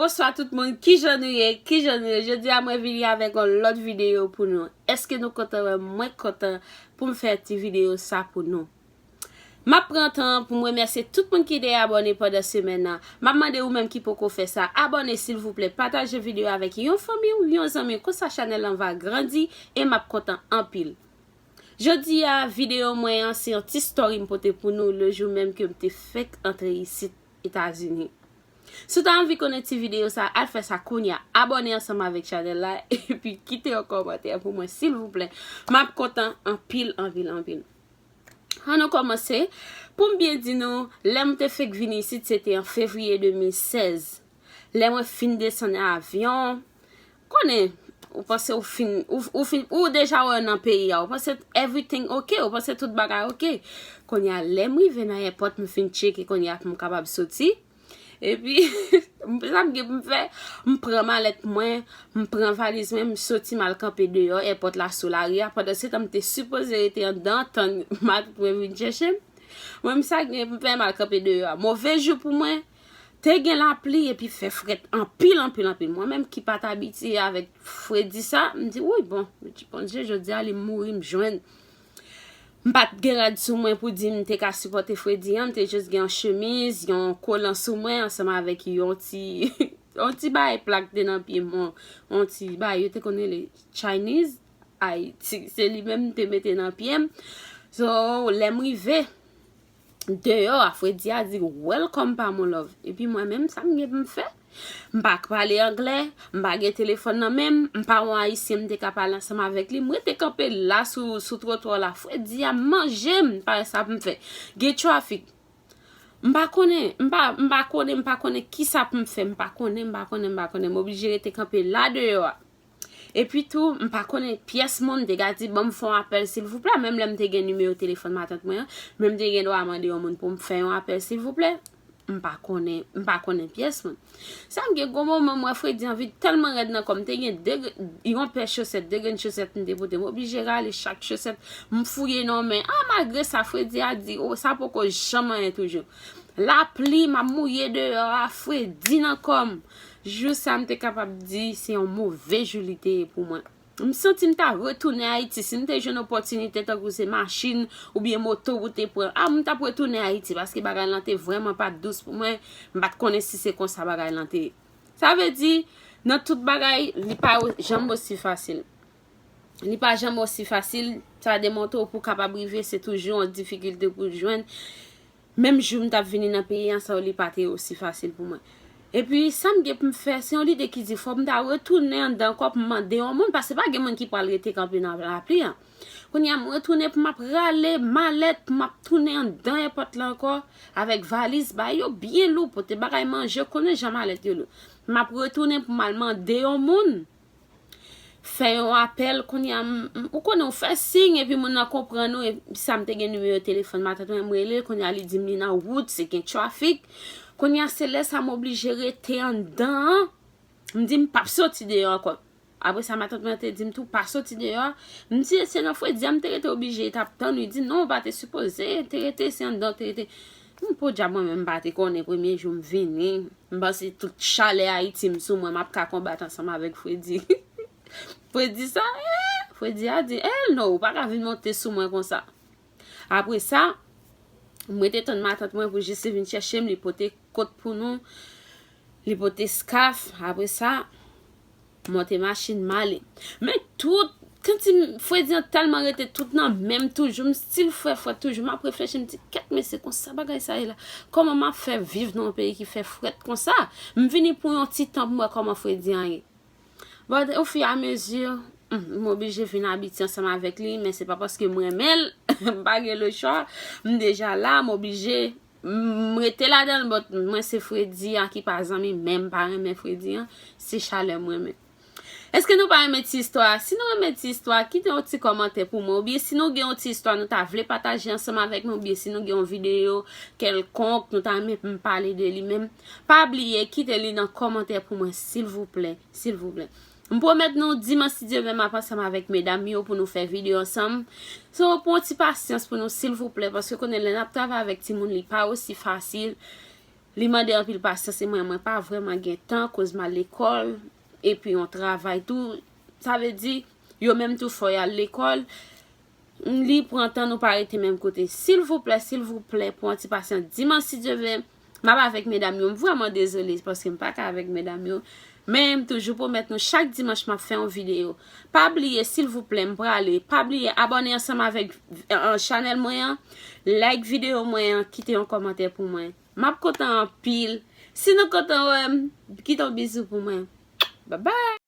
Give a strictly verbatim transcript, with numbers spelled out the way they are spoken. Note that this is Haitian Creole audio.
Bonswa tout moun, kijan nou ye? Kijan nou ye? Jodi a mwen vini avèk yon lòt videyo pou nou. Èske nou kontan wè m? Mwen kontan pou m fè ti videyo sa pou nou. M ap pran tan pou m remèsye tout moun ki te abòne pandan semèn nan. M ap mande ou menm ki poko fè sa, abòne silvouplè, pataje videyo avèk yon fanmi ou yon zanmi, konsa chanèl lan va grandi e m ap kontan anpil. Jodi a, videyo mwen an se yon ti story m pote pou nou le jou menm ke m te fèk antre isit Etazini. Si w ta anvi konnen ti videyo sa, al fè sa kounye a. Abòne ansanm avèk chanèl la epi kite yon kòmantè pou mwen silvouplè. M ap kontan anpil, anpil, anpil. Ann nou kòmanse. Pou m byen di nou, lè m te fèk vini isit, se te an fevriye de mil sèz. Lè mwen fin desann avyon, konnen, ou panse ou fin, ou, ou fin, ou deja wè nan peyi a, ou panse everything ok, ou panse tout bagay ok. Kounye a, lè m rive nan airport, m fin tcheke, kounye a pou m kapab soti. Epi, m, sa m gen pou m fè, m pran malèt mwen, m pran valiz mwen, m soti m al kanpe deyò, airport la sou lari a. Pandan se tan, m te sipoze rete anndan, tann matant mwen vin chèche m. Mwen, m sa gen pou m fè, m al kanpe deyò a. Move jou pou mwen, te gen lapli epi fè frèt anpil, anpil, anpil. Mwen menm ki pa t abitye avèk fredi sa, m di, wouyy, bon, Bondye, jodi a, li mouri, m jwenn. M pa t gen rad sou mwen pou di m te ka sipòte fredi an, m te jis gen yon chemiz, yon kolan sou mwen, ansanm avèk yon ti, yon ti bagay pla k te nan pye m, yon, yon ti bagay, yo te konn rele Chinese Haiti. Se li menm m te mete nan pye m. So, lè m rive deyò a, fredi a di, "Welcome pa mon love." Epi mwen menm, sa m gen pou m fè? M pa k pale anglè, m pa gen telefòn nan men m, m pa yon ayisyen m te ka pale ansanm avèk li. M rete kanpe la sou, sou twotwa la. Fredi a manje m, pa sa pou m fè. Gen trafik. M pa konnen, m pa, m pa konnen, m pa konnen kisa pou m fè, m pa konnen, m pa konnen, m pa konnen. M oblije rete kanpe la deyò a. Epi tou, m pa konnen pyès moun, m te ka di, "Ban m fè yon apèl silvouplè." Menm lè m te gen nimewo telefòn matant mwen an, men m te gen dwa mande yon moun pou m fè yon apèl silvouplè. M pa konnen, m pa konnen pyès moun. Sa m gen gwo moman, mwen fredi anvi tèlman rèd nan kò m, te gen de, yon pè chosèt, de grenn chosèt m te pote. M oblije rale chak chosèt, m fouye nan men. A, malgre sa, fredi a di, o, sa poko janm anyen toujou. Lapli, m ap mouye deyò a, fredi nan kò m. Jou sa, m te kapab di, se yon move jou li te ye pou mwen. M santi m ta retounen Ayiti. Si m te jwenn opòtinite tankou se machin oubyen moto pou te pran, a, m t ap retounen Ayiti, paske bagay lan te vrèman pa t dous pou mwen. M pa t konnen si se konsa bagay lan te ye. Sa vle di, nan tout bagay, li pa janm osi fasil. Li pa janm osi fasil. Sa demontre w pou w kapab rive, se toujou yon difikilte pou w jwenn. Menm jou m t ap vini nan peyi an, sa yo li pa te osi fasil pou mwen. Epi, sa m gen pou m fè, se yon lide ki di, fò m ta retounen anndan ankò pou m mande yon moun, paske pa gen moun ki pral rete kanpe nan lapli an. Kounye a, m retounen pou m ap rale malèt, pou m ap tounen anndan èpòt la ankò, avèk valiz, bagay yo byen lou, pote bagay manje, konnen jan malèt yo lou. M ap retounen pou m al mande yon moun. Fè yon apèl, kounye a, m, m, ou konnen, ou fè siy, epi moun nan konprann ou, epi sa m te gen nimewo telefòn matant mwen, m rele l, kounye a, li di m li nan wout, se gen trafik. Kounye a, se lè sa m oblije rete anndan an. M di m p ap soti deyò ankò. Apre sa, matant mwen te di m tou, "Pa soti deyò a." M di, "Se nan fredi a m te rete oblije t ap tann." Li di, "Non, ou pa te sipoze te rete, se anndan w te rete." M, podyab, mwen menm, m pa te konnen premye jou m vini. M panse tout chalè Ayiti m sou mwen, m ap ka konbat ansanm avèk fredi. Fredi sa, eh, fredi a di, "Hell no, ou pa ka vin monte sou mwen konsa." Apre sa, mwen te tann matant mwen pou jis li vin chèche m, li pote kot pou nou, li pote skaf. Apre sa, monte machin, m ale. Men tout, kanti m, fredi an tèlman rete tout nan men m toujou, m still fè frèt toujou. M ap reflechi, m di, "Kèt, men se konsa bagay sa ye la. Kòman m ap fè viv nan yon peyi ki fè frèt konsa?" M vini pou yon ti tan pou m wè kòman fredi an ye. But, au fur et à mesure, m, m oblije vin abitye ansanm avèk li, men se pa paske m renmen l, m pa gen lechwa, m deja la, m oblije, m, m rete ladan l, but mwen se fredi a ki pa zanmi, men m pa renmen fredi an, se chalè m renmen. Èske nou pa renmen ti istwa a? Si nou renmen ti istwa a, kite yon ti kòmantè pou mwen, oubyen si nou gen yon ti istwa nou ta vle pataje ansanm avèk mwen, oubyen si nou gen yon videyo kèlkonk nou ta renmen m pale de li menm, pa bliye kite li nan kòmantè pou mwen, silvouplè, silvouplè. M pwomèt nou, dimanch, si Dye vle, m ap ansanm avèk medam yo pou nou fè videyo ansanm. So, pran ti pasyans pou nou, silvouplè, paske konnen lè n ap travay avèk timoun, li pa osi fasil. Li mande anpil pasyans e mwen, mwen pa vrèman gen tan, koz m al lekòl, epi yon travay tou. Sa vle di, yo menm tou fò y al lekòl. Li pran tan, nou pa rete menm kote. Silvouplè, silvouplè, pou yon ti pasyans. Dimanch, si Dye vle, m ap avèk medam yo. M vrèman dezole paske m pa ka avèk medam yo. Men m toujou pwomèt nou chak dimanch m ap fè yon videyo. Pa bliye, silvouplè, m prale. Pa bliye abòne ansanm avèk, uh, chanèl mwen an. Like videyo mwen an, kite yon kòmantè pou mwen. M ap kontan anpil. Si nou kontan wè m, kite yon bizou pou mwen. Bye bye.